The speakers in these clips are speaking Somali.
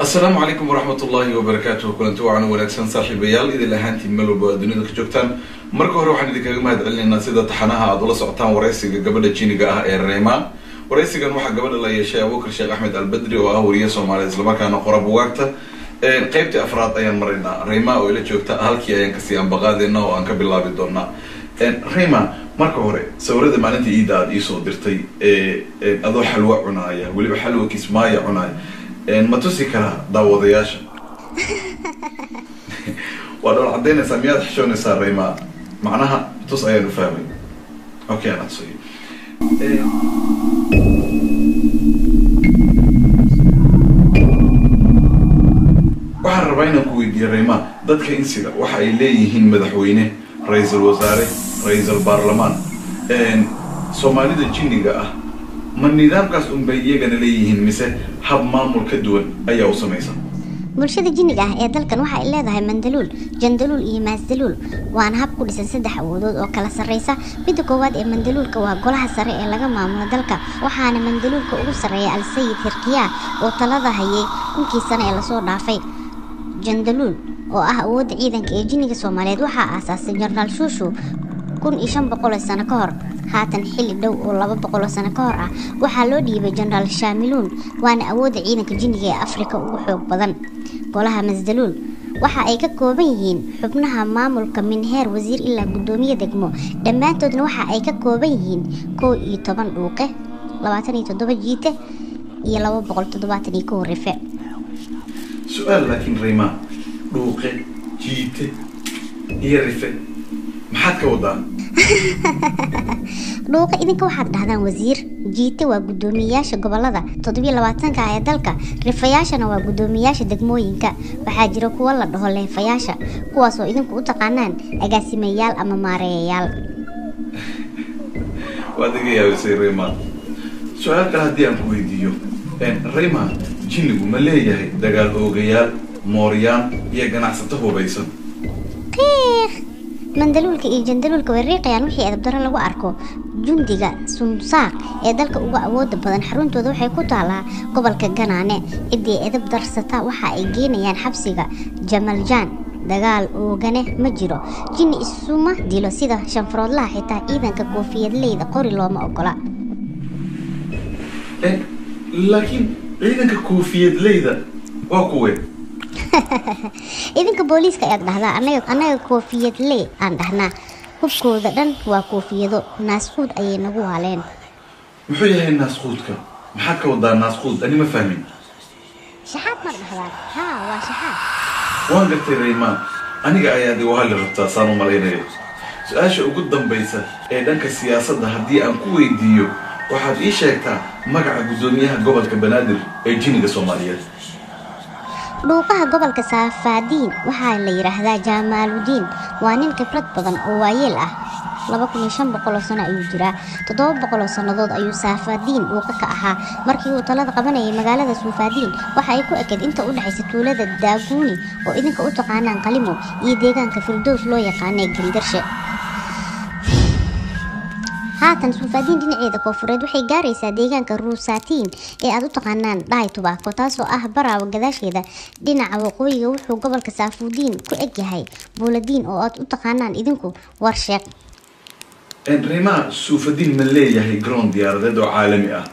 Asalaamu calaykum waraxmat ullaahi wabarakaatuh. Kulanti wacan wanaagsan, saaxiibayaal, idin ahaantiin meel walba aad dunida ka joogtaan. Marka hore waxaan idinkaga mahad celinaynaa sida taxanaha aad ula socotaan waraysiga gabadha jiniga ah ee Reyma. Waraysigan waxaa gabadha la yeeshay Abuukar Sheekh Axmed Albadri oo ah wariye Soomaaliya, islamarkaana qora bugaagta. Qeybtii afraad ayaan maraynaa. Reyma oo ila joogta halkii ayaan kasii ambaqaadeyna oo aan ka bilaabi doonaa. Reyma, marka hore sawirada maalinta iida aad iisoo dirtay adoo xalwa cunaaya, weliba xalwa Kismaayo cunaaya, ma tusi karaa daawadayaasha? Waa dhool cadaynaysaa, miyaad xishoonaysaa, Reyma? Macnaha tus ayaan u fahmay. Okay, aan tusayo. Waxaan rabaa inaan ku weydiiyo, Reyma, dadka insiga waxa ay leeyihiin madaxweyne, ra-iisul wasaare, ra-iisul baarlamaan. Soomaalida jinniga ah ma nidaamkaas unbay iyagana leeyihiin mise hab maamul ka duwan ayaa u samaysan? Bulshada jinniga ah ee dalkan waxa ay leedahay mandaluul, jandaluul iyo maasdaluul, waana hab ku dhisan saddex awoodood oo kala sarreysa. Midda koowaad ee mandaluulka waa golaha sare ee laga maamulo dalka, waxaana mandaluulka ugu sarreeya Alsayid Hirkiyaa oo talada hayay 1000kii sano ee lasoo dhaafay. Jandaluul oo ah awoodda ciidanka ee jinniga Soomaaliyeed waxaa aasaasay Jenaraal Shuushu 1500 sano ka hor. Haatan xilli dhow oo 200 sano ka hor ah waxaa loo dhiibay Jenaraal Shaamiluun, waana awoodda ciidanka jinniga ee Afrika ugu xoog badan. Golaha Masdaluul waxa ay ka kooban yihiin xubnaha maamulka min heer wasiir ilaa guddoomiye degmo, dhammaantoodna waxa ay ka kooban yihiin 11 dhuuqe, 27 jiite iyo 271 rife. Su-aal laakiin, Reyma, dhuuqe, jiite iyo rife maxaad ka wadaa? Dhuuqe idinka waxaad dhahdaan wasiir, jiite waa guddoomiyeyaasha gobolada 27-ka ee dalka, rifayaashana waa guddoomiyeyaasha degmooyinka. Waxaa jira kuwo la dhaho leefayaasha, kuwaas oo idinku u taqaanaan agaasimayaal ama maareeyayaal. Waad iga yaabisay, Reyma. Su-aal kale haddii aan ku weydiiyo, Reyma, jinnigu ma leeyahay dagaal oogayaal, mooryaan iyo ganacsato hubaysan? Qiiq! Mandaluulka iyo jandaluulka way riiqayaan wixii edabdaro lagu arko. Jundiga Sumsaaq ee dalka uga awooda badan xaruntooda waxay ku taalaa gobolka Ganaane. Ciddii edab darsata waxa ay geenayaan xabsiga Jamaljaan. Dagaal oogane ma jiro, jinni isuma dilo sida shanfaroodlaha, xitaa ciidanka koofiyadleyda qori looma ogola. Laakiin ciidanka koofiyadleyda waa kuwe? Idinka booliiska ayaad dhahdaa, annaga koofiyadley aan dhahnaa. Hubkooda dhan waa koofiyado. Naasquud ayay nagu waaleen. Muxuu yahay naasquudka? Maxaad ka wadaa naasquud? Ani ma fahmin. Shaxaad ma dhahdaan? Haa, waa shaxaad. Waan gartay, Reyma, aniga ayaad igu halli rabtaa saan u malaynayo. Su-aasha ugu dambaysa ee dhanka siyaasadda haddii aan ku weydiiyo, waxaad ii sheegtaa magaca guddoomiyaha gobolka Banaadir ee jinniga Soomaaliyeed. Dhuuqaha gobolka Saafaadiin waxaa la yidhaahdaa Jaamaaludiin. Waa nin khibrad badan oo waayeel ah, 2500 sano ayuu jiraa. 700 sannadood ayuu Saafaadiin dhuuqa ka ahaa. Markii uu talada qabanayay, magaalada Suufaadiin waxa ay ku ekeyd inta u dhexaysa tuulada Daaguuni oo idinka u taqaanaan Qalimo iyo deegaanka Firdows loo yaqaanay Gendarshe. Haatan Suufaadiin dhinaceeda koonfureed waxay gaaraysaa deegaanka Ruusaatiin ee aad u taqaanaan Dhaay Tubaako, taasoo ah Baraawo gadaasheeda. Dhinaca waqooyiga wuxuu gobolka Saafuudiin ku eg yahay Buuladiin oo aad u taqaanaan idinku Warsheeq. Reyma, Suufadiin ma leeyahay garoon diyaaradeed oo caalami ah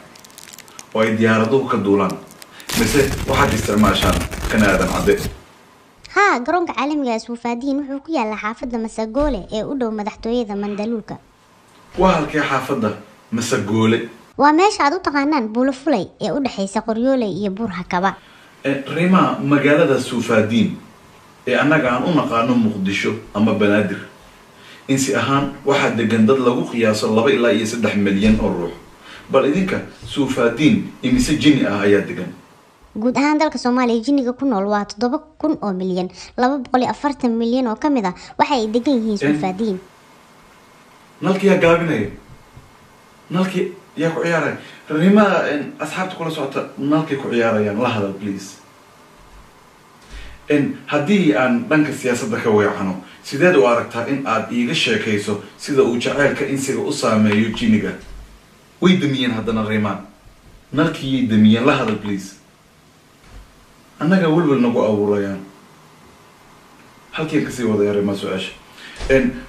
oo ay diyaaraduhu ka duulaan mise waxaad isticmaashaan kan Aadan Cadde? Haa, garoonka caalamiga ee Suufaadiin wuxuu ku yaalaa xaafadda Masagoole ee u dhow madaxtooyada Mandaluulka. Waa halkee xaafadda Masagoole? Waa meesha aad u taqaanaan Buulo Fulay ee u dhexaysa Qoryooley iyo Buur Hakaba. Reyma, magaalada Suufaadiin ee annaga aan u naqaano Muqdisho ama Banaadir, insi ahaan waxaa degan dad lagu qiyaaso 2 ilaa iyo 3 milyan oo ruux. Bal idinka Suufaadiin imise jinni ah ayaa degan? Guud ahaan dalka Soomaaliya jinniga ku nool waa 7,000 milyan, 240 milyan oo ka mid ah waxa ay degan yihiin Suufaadiin. Nalkii yaa gaabinaya? Nalkii yaa ku ciyaaraya? Reyma, asxaabta kula socota nalkay ku ciyaarayaan, la hadal please. Haddii aan dhanka siyaasadda ka weecano, sideed u aragtaa in aad iiga sheekayso sida uu jaceylka insiga u saameeyo jinniga? Way damiyeen haddana, Reyma, nalkiiyay damiyeen, la hadal please. Annaga welwel nagu abuurayaan. Halkiin kasii wadaya Reyma su-aasha.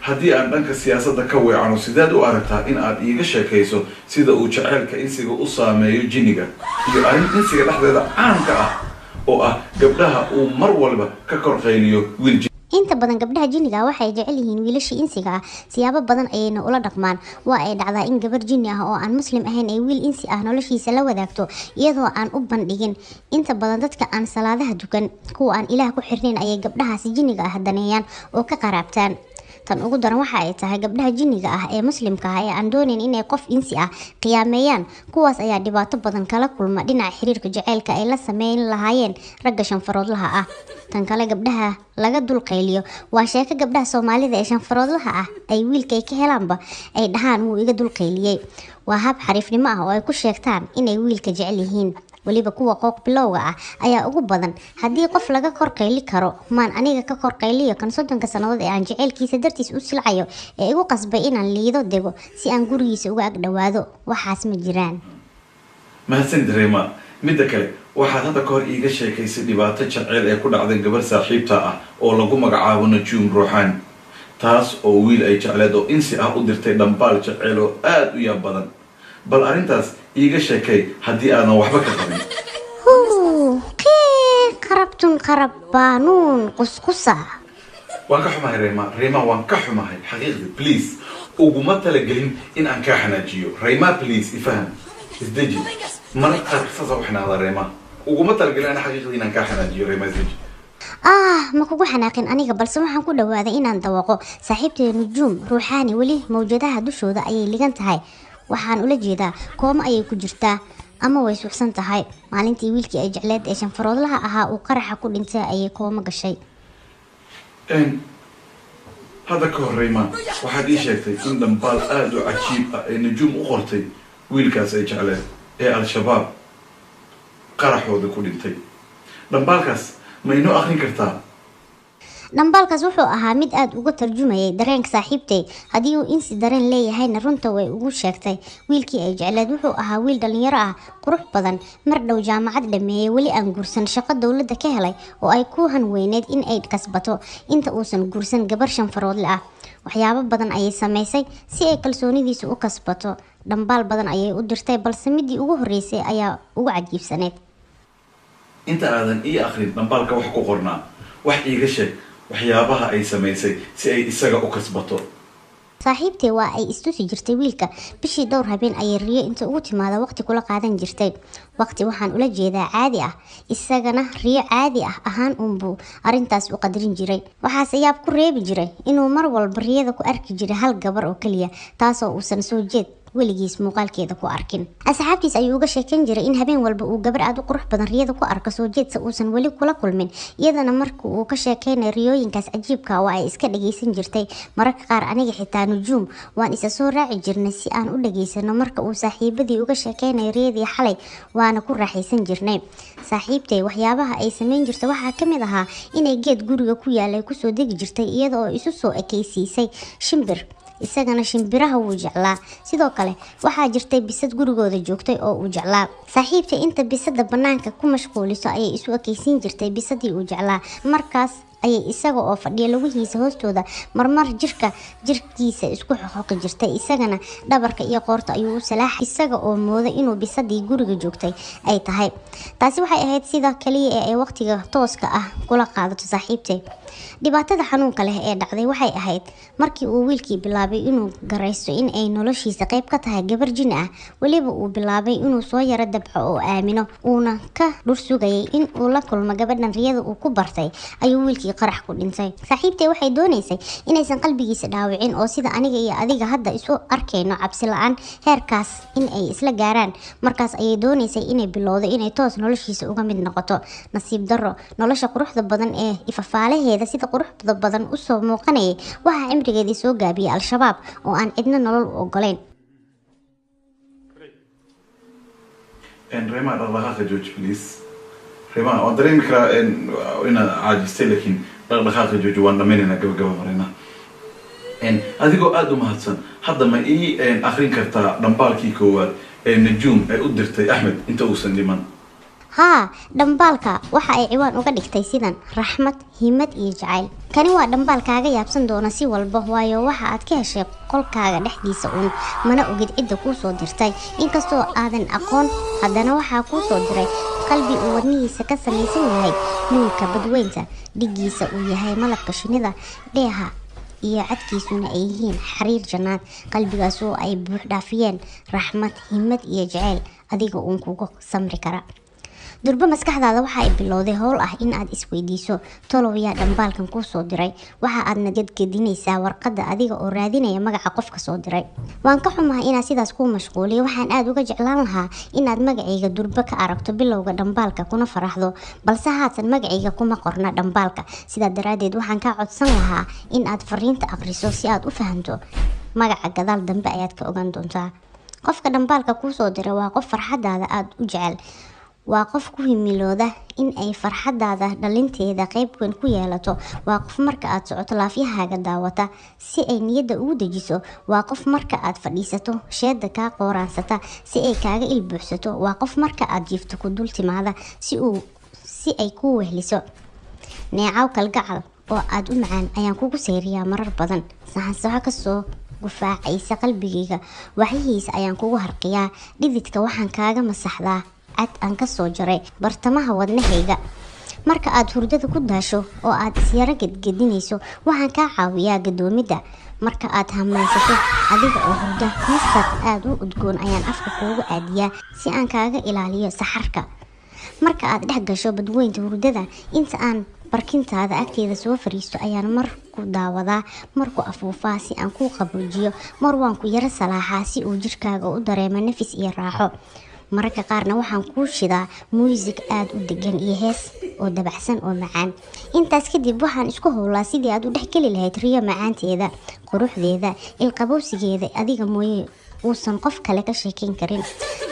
Haddii aan dhanka siyaasadda ka weecano, sideed u aragtaa in aad iiga sheekayso sida uu jaceylka insiga u saameeyo jinniga, iyo arrin insiga dhexdeeda caanka ah oo ah gabdhaha uu mar walba ka kor qayliyo wiil? Inta badan gabdhaha jinniga ah waxay jecel yihiin wiilasha insiga ah, siyaabo badan ayayna ula dhaqmaan. Waa ay dhacdaa in gabar jinni ah oo aan muslim ahayn ay wiil insi ah noloshiisa la wadaagto iyadoo aan u bandhigin. Inta badan dadka aan salaadaha dukan, kuwa aan Ilaah ku xirnayn, ayay gabdhahaasi jinniga ah daneeyaan oo ka qaraabtaan. Tan ugu daran waxa ay tahay gabdhaha jinniga ah ee muslimka ah ee aan doonayn inay qof insi ah qiyaameeyaan. Kuwaas ayaa dhibaato badan kala kulma dhinaca xiriirka jaceylka ay la sameyn lahaayeen ragga shanfaroodlaha ah. Tan kale, gabdhaha laga dulqayliyo waa sheeko gabdhaha Soomaalida ee shanfaroodlaha ah ay wiilkay ka helaanba ay dhahaan "Wuu iga dulqayliyey." Waa hab xariifnimo ah oo ay ku sheegtaan inay wiilka jecel yihiin. Weliba kuwa qooq bilowga ah ayaa ugu badan. Haddii qof laga kor qayli karo, maan aniga ka kor qayliyo kan 30-ka sannadood ee aan jaceylkiisa dartiis u silcayo, ee igu qasbay inaan Liido dego si aan gurigiisa uga ag dhowaado? Waxaas ma jiraan. Mahadsanid, Reyma. Midda kale, waxaad hadda ka hor iiga sheekaysay dhibaato jaceyl ee ku dhacday gabar saaxiibta ah oo lagu magacaabo Najuum Ruuxaan, taas oo wiil ay jecleed oo insi ah u dirtay dhambaal jaceyl oo aada u yaab badan. Bal arrintaas iiga sheekay haddii aadan waxba ka qabin. Huu qii qarabtun qarabaanuun qusqusa. Waan ka xumahay, Reyma. Reyma, waan ka xumahay xaqiiqdii. Please, uguma talagelin in aan kaa xanaajiyo. Reyma, please ifaham, isdeji. Mararka qaar saasa u xanaaqda, Reyma. Uguma talagelin ana xaqiiqdii inaan kaa xanaajiyo. Reyma, isdeji. Ah, ma kugu xanaaqin aniga, balse waxaan ku dhawaaday inaan dawaqo. Saaxiibteeda Nujuum Ruuxaani weli mawjadaha dushooda ayay ligan tahay. Waxaan ula jeedaa kooma ayay ku jirtaa ama way suuxsan tahay. Maalintii wiilkii ay jecleed ee shanfaroodlaha ahaa uu qaraxa ku dhintay ayay kooma gashay. Hadda ka hor, Reyma, waxaad ii sheegtay in dhambaal aada u cajiib ah ee Najuum u qortay wiilkaas ay jecleed ee Al-Shabaab qaraxooda ku dhintay. Dhambaalkaas ma inoo akrin kartaa? Dhambaalkaas wuxuu ahaa mid aada uga tarjumayay dareenka saaxiibtay. Haddii uu insi dareen leeyahayna, runta way ugu sheegtay. Wiilkii ay jecleed wuxuu ahaa wiil dhalinyaro ah, qurux badan, mar dhow jaamacad dhameeyey, weli aan guursan, shaqo dowladda ka helay oo ay ku hanweyneed in ay kasbato inta uusan guursan gabar shanfaroodle ah. Waxyaabo badan ayay samaysay si ay kalsoonidiisa u kasbato. Dhambaal badan ayay u dirtay, balse midii ugu horreysay ayaa ugu cajiibsaneyd. Inta aadan ii akrin dhambaalka wax ku qornaa, wax iiga sheeg waxyaabaha ay samaysay si ay isaga u kasbato. Saaxiibtay waa ay istusi jirtay wiilka. Bishii dhowr habeen ayay riyo inta ugu timaada waqti kula qaadan jirtay. Waqti waxaan ula jeedaa caadi ah. Isagana riyo caadi ah ahaan uunbuu arrintaas u qadarin jiray. Waxaase yaab ku reebi jiray inuu mar walba riyada ku arki jiray hal gabar oo keliya, taasoo uusan soo jeed weligiis muuqaalkeeda ku arkin. Asxaabtiis ayuu uga sheekan jiray in habeen walba uu gabar aada u qurux badan riyada ku arko soo jeedsa uusan weli kula kulmin. Iyadana marka uu ka sheekeynay riyooyinkaas cajiibka, waa ay iska dhageysan jirtay. Mararka qaar aniga xitaa Nujuum waan isa soo raaci jirnay si aan u dhageysano marka uu saaxiibadii uga sheekeynay riyadii xalay, waana ku raaxaysan jirnay. Saaxiibtay waxyaabaha ay sameyn jirtay waxaa ka mid ahaa inay geed guriga ku yaalay kusoo degi jirtay iyada oo isu soo ekaysiisay shimbir. Isagana shimbiraha wuu jeclaa. Sidoo kale waxaa jirtay bisad gurigooda joogtay oo uu jeclaa. Saaxiibta inta bisada banaanka ku mashquuliso ayay isu ekaysiin jirtay bisadii uu jeclaa. Markaas ayay isaga oo fadhiya lugihiisa hoostooda marmar jirka jirkiisa isku xoqoqi jirtay. Isagana dhabarka iyo qoorta ayuu u salaaxay, isaga oo mooda inuu bisadii guriga joogtay ay tahay. Taasi waxay ahayd sida kaliya ee ay waqtiga tooska ah kula qaadato saaxiibtay. Dhibaatada xanuunka leh ee dhacday waxay ahayd markii uu wiilkii bilaabay inuu garaysto in ay noloshiisa qayb ka tahay gabar jini ah, weliba uu bilaabay inuu soo yaro dabco oo aamino, uuna ka dhur sugayay in uu la kulmo gabadhan riyada uu ku bartay, ayuu wiilkii qarax ku dhintay. Saaxiibtay waxay doonaysay inaysan qalbigiisa dhaawicin, oo sida aniga iyo adiga hadda isu arkayno cabsi la-aan heerkaas in ay isla gaaraan. Markaas ayay doonaysay inay bilowdo inay toos noloshiisa uga mid noqoto. Nasiib darro, nolosha quruxda badan ee ifafaalaheeda sida quruxda badan usoo muuqanayay waxaa cimrigeedii soo gaabiyay Al-Shabaab oo aan cidna nolol u ogolayn. Rema, dhaqdhaqaaqa jooji, please. Rema, waan dareemi karaa inaad caajistay, laakiin dhaqdhaqaaqa jooji. Waan dhamaynaynaa, gabagaba marayna. Adigoo aada u mahadsan, hadda ma ii akrin kartaa dhambaalkii koowaad ee Najuum ay u dirtay Axmed inta uusan dhiman? Haa, dhambaalka waxa ay ciwaan uga dhigtay sidan: raxmad, himad iyo jacayl. Kani waa dhambaal kaaga yaabsan doona si walba, waayo waxa aad ka heshay qolkaaga dhexdiisa uun, mana ogid cidda kuu soo dirtay. Inkastoo aadan aqoon, haddana waxaa kuu soo diray qalbi uu wadnihiisa ka samaysan yahay nuurka badweynta, dhigiisa uu yahay malabka shinnida, dheeha iyo cadkiisuna ay yihiin xariir jannaad. Qalbigaas oo ay buux dhaafiyeen raxmad, himad iyo jacayl adiga uun kugu samri kara. Durba maskaxdaada waxa ay bilowday howl ah in aad isweydiiso, tolow yaa dhambaalkan kuu soo diray? Waxa aadna gedgedinaysaa warqadda adiga oo raadinaya magaca qofka soo diray. Waan ka xumahay inaad sidaas kuu mashquuliyo. Waxaan aad uga jeclaan lahaa inaad magacayga durba ka aragto bilowga dhambaalka kuna faraxdo, balse haatan magacayga kuma qorna dhambaalka. Sidaa daraaddeed waxaan kaa codsan lahaa in aad fariinta akhriso si aad u fahanto. Magaca gadaal dambe ayaad ka ogaan doontaa. Qofka dhambaalka kuu soo diray waa qof farxadaada aada u jecel. Waa qof ku himilooda in ay farxadaada dhalinteeda qayb weyn ku yeelato. Waa qof marka aad socoto laafyahaaga daawata si ay niyadda ugu dejiso. Waa qof marka aad fadhiisato sheeda kaa qooraansata si ay kaaga ilbuuxsato. Waa qof marka aad jiifto ku dul timaada si ay kuu wehliso. Neecaw kalgacal oo aad u macaan ayaan kugu seyriyaa marar badan. Saxansaxo kasoo gufaacaysa qalbigayga waxyihiisa ayaan kugu harqiyaa. Dhididka waxaan kaaga masaxdaa cad aan ka soo jaray bartamaha wadnahayga. Marka aad hurdada ku daasho oo aad isyaro gedgedinayso, waxaan kaa caawiyaa gadoomidda. Marka aad hamaansato adiga oo hurda, masar aad u udgoon ayaan afka kuugu aadiyaa si aan kaaga ilaaliyo saxarka. Marka aad dhex gasho badweynta hurdada, inta aan barkintaada agteeda soo fariisto ayaan mar ku daawadaa, mar ku afuufaa si aan kuu qaboojiyo, mar waan ku yaro salaaxaa si uu jirkaaga u dareemo nafis iyo raaxo. Mararka qaarna waxaan kuu shidaa muusig aada u degan iyo hees oo dabacsan oo macaan. Intaas kadib waxaan isku howlaa sidii aad u dhexgeli lahayd riyo macaanteeda, quruxdeeda, ilqabowsigeeda adiga mooye uusan qof kale ka sheekeyn karin.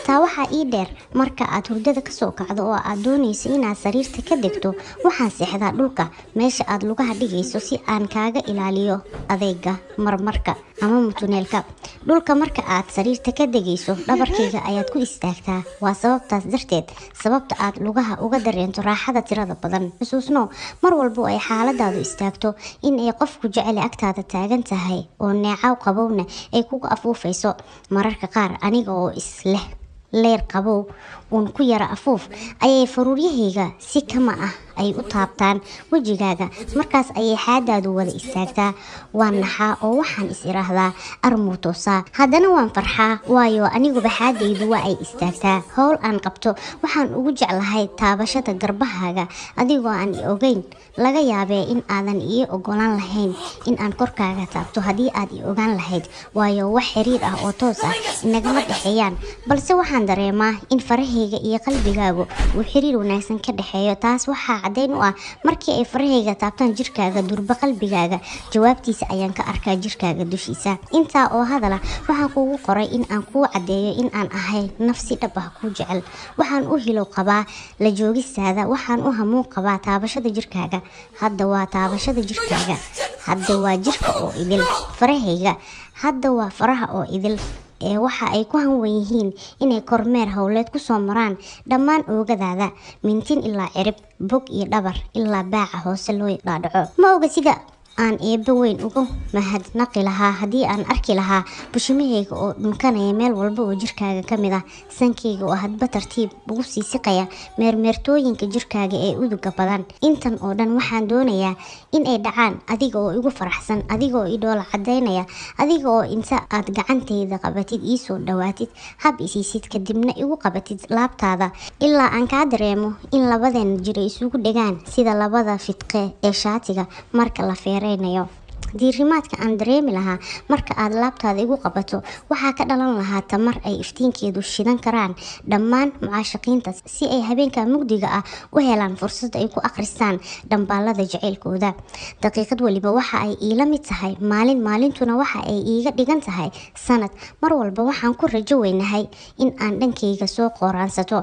Taa waxaa ii dheer, marka aad hurdada kasoo kacdo oo aad doonayso inaad sariirta ka degto, waxaan seexdaa dhulka meesha aad lugaha dhigayso si aan kaaga ilaaliyo adeyga marmarka ama mutuneelka. Dhulka marka aad sariirta ka degayso, dhabarkayga ayaad ku istaagtaa. Waa sababtaas darteed sababta aad lugaha uga dareento raaxada tirada badan. Xusuusno mar walba oo ay xaaladaadu istaagto in ay qofku jecel agtaada taagan tahay oo neecaw qabowna ay kugu afuufayso. Mararka qaar aniga oo isleh leer qabow uun ku yara afuuf ayay faruuryahayga si kama ah ay u taabtaan wejigaaga. Markaas ayay xaadaadu wada istaagtaa. Waan naxaa oo waxaan is iraahdaa armuu toosaa. Haddana waan farxaa, waayo aniguba xaadaydu waa ay istaagtaa. Howl aan qabto waxaan ugu jeclahay taabashada garbahaaga adigoo aan i ogeyn. Laga yaabee in aadan ii ogolaan lahayn in aan korkaaga taabto haddii aad i ogaan lahayd, waayo wax xiriir ah oo toos ah inagama dhexeeyaan. Balse waxaan dareemaa in farahayga iyo qalbigaagu uu xiriir wanaagsan ka dhexeeyo. Taas waxaa caddayn u ah markii ay farahayga taabtaan jirkaaga, durba qalbigaaga jawaabtiisa ayaan ka arkaa jirkaaga dushiisa. Intaa oo hadala waxaan kuugu qoray in aan kuu caddeeyo in aan ahay nafsi dhab ah kuu jecel. Waxaan u hilow qabaa la joogistaada, waxaan u hamuun qabaa taabashada jirkaaga. Hadda waa taabashada jirkaaga, hadda waa jirka oo idil farahayga, hadda waa faraha oo idil ee waxa ay ku hanwan yihiin inay kormeer howleed kusoo maraan dhammaan oogadaada, mintin ilaa cirib, bog iyo dhabar ilaa baaca hoose loo dhaadhaco. Ma oga sida aan eebbe weyn ugu mahadnaqi lahaa haddii aan arki lahaa bushimahayga oo dhunkanaya meel walba oo jirkaaga ka mid ah, sankayga oo hadba tartiib ugu sii siqaya meermeertooyinka jirkaaga ee uduga badan. Intan oo dhan waxaan doonayaa in ay dhacaan adiga oo igu faraxsan, adiga oo idhoola cadaynaya, adiga oo inta aad gacantayda qabatid iisoo dhawaatid, hab isiisid, kadibna igu qabatid laabtaada ilaa aan kaa dareemo in labadeena jir ay isugu dhegaan sida labada fidqe ee shaatiga marka la feereynayo. Diirimaadka aan dareemi lahaa marka aad laabtaada igu qabato waxaa ka dhalan lahaa tamar ay iftiinkeedu shidan karaan dhammaan mucaashaqiinta si ay habeenka mugdiga ah u helaan fursad ay ku akhristaan dhambaalada jaceylkooda. Daqiiqad waliba waxa ay iila mid tahay maalin, maalintuna waxa ay iiga dhigan tahay sanad. Mar walba waxaan ku rajo weynahay in aan dhankayga soo qooraansato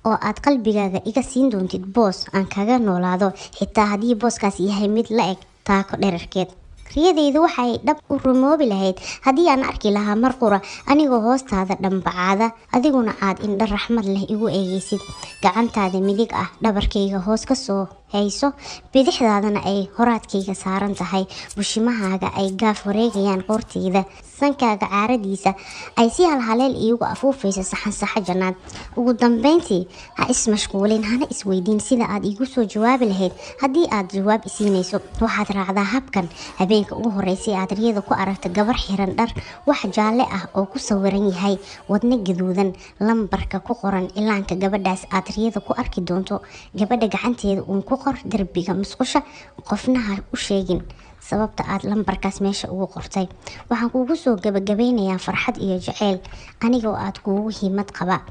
oo aad qalbigaaga iga siin doontid boos aan kaga noolaado, xitaa haddii booskaas yahay mid la eg taako dherarkeed. Riyadaydu waxay dhab u rumoobi lahayd haddii aan arki lahaa mar qura anigoo hoostaada dhambacaada, adiguna aad indho raxmad leh igu eegaysid, gacantaada midig ah dhabarkayga hoos ka soo hayso, bidixdaadana ay horaadkayga saaran tahay, bushimahaaga ay gaaf wareegayaan qoortayda, sankaaga caaradiisa ay si halhaleel iigu afuufayso saxan saxo jannaad. Ugu dambeyntii, ha ismashquulin, hana isweydiin sida aad iigu soo jawaabi lahayd. Haddii aad jawaab isiinayso, waxaad raacdaa habkan: habeenka ugu horreysay aad riyada ku aragto gabar xiran dhar wax jaalle ah oo ku sawiran yahay wadne gaduudan, lambarka ku qoran cilaanka gabadhaas aad riyada ku arki doonto gabadha gacanteeda uun ku qor derbiga musqusha. Qofna ha u sheegin sababta aad lambarkaas meesha ugu qortay. Waxaan kuugu soo gabagabeynayaa farxad iyo jaceyl anigoo aad kuugu himad qaba.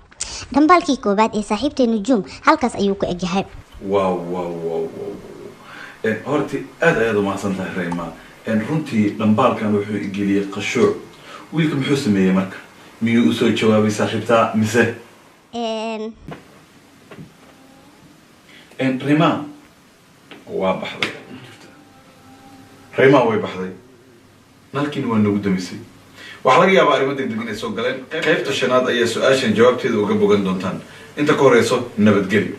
Dhambaalkii koowaad ee saaxiibtay Nujuum halkaas ayuu ku egyahay. Wow wow wow wow! Horti aad ayaad umahadsan tahay, Rayma. Runtii dhambaalkan wuxuu igeliyey qashuuc. Wiilka muxuu sameeyey marka? Miyuu usoo jawaabay saaxiibtaa mise? Rayma waa baxday. Rayma way baxday, nalkiina waa nagu damisay. Waxaa laga yaabaa arrimo degdeg inay soo galeen. Qaybta shanaad ayaa su-aashan jawaabteeda uga bogan doontaan. Inta ka horeyso, nabadgelyo.